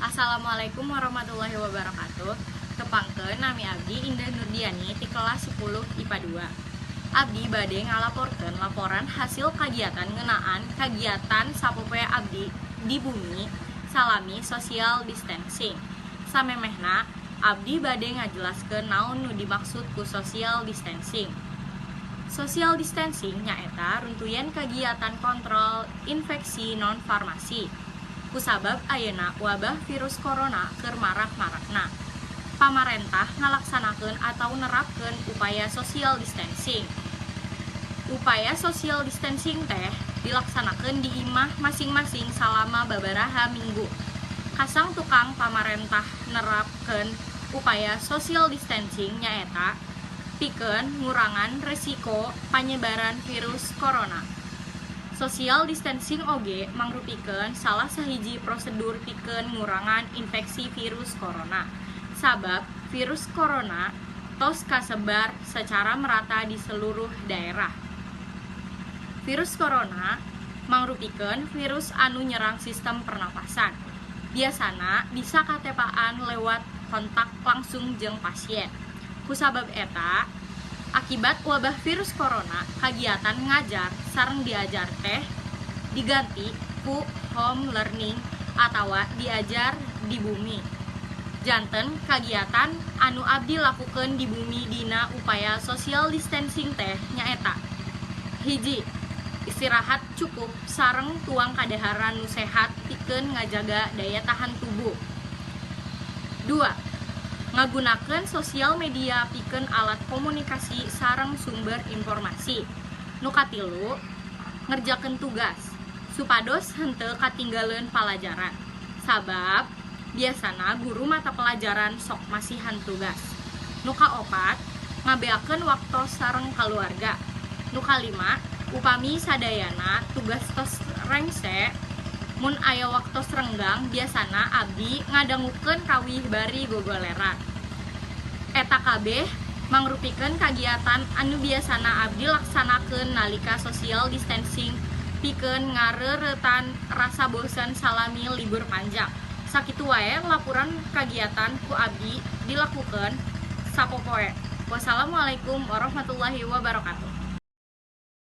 Assalamualaikum warahmatullahi wabarakatuh. Tepangkeun, nami abdi Indah Nurdiani ti kelas 10 IPA 2. Abdi bade ngalaporkeun laporan hasil kagiatan ngeunaan kagiatan sapopoe abdi di bumi salami social distancing. Samemehna, abdi bade ngajelaskeun naon nu dimaksud ku social distancing. Social distancing nyaeta runtuyan kagiatan kontrol infeksi non farmasi. Kusabab ayeuna wabah virus corona keur marak-marakna, pamarentah ngalaksanakeun atau nerapkeun upaya social distancing. Upaya social distancing teh dilaksanakeun di imah masing-masing salama babaraha minggu. Kasang tukang pamarentah nerapkeun upaya social distancing nyaeta pikeun ngurangan resiko panyebaran virus corona. Social distancing oge mangrupikeun salah sahiji prosedur pikeun ngurangan infeksi virus corona. Sabab virus corona tos kasebar secara merata di seluruh daerah. Virus corona mangrupikeun virus anu nyerang sistem pernapasan. Biasana bisa katepaan lewat kontak langsung jeung pasien. Kusabab eta, akibat wabah virus corona, kagiatan ngajar sareng diajar teh diganti ku home learning atawa diajar di bumi. Janten kagiatan anu abdi lakukeun di bumi dina upaya social distancing teh nyaeta: 1. Istirahat cukup sareng tuang kadaharan nu sehat pikeun ngajaga daya tahan tubuh. 2. Ngagunakeun sosial media pikeun alat komunikasi sareng sumber informasi. Nu katilu, ngerjakeun tugas supados henteu katinggaleun palajaran, sabab biasana guru mata pelajaran sok masihan tugas. Nu kaopat, ngabeakeun waktos sareng kaluarga. Nu kalima, upami sadayana tugas tos rengse, mun aya waktos renggang biasana abdi ngadangukeun kawih bari gogoleran. Eta kabeh mangrupikeun kagiatan anu biasana abdi laksanakeun nalika social distancing pikeun ngareureutan rasa bosen salami libur panjang. Sakitu wae laporan kagiatan ku abdi dilakukeun sapopoe. Wassalamualaikum warahmatullahi wabarakatuh.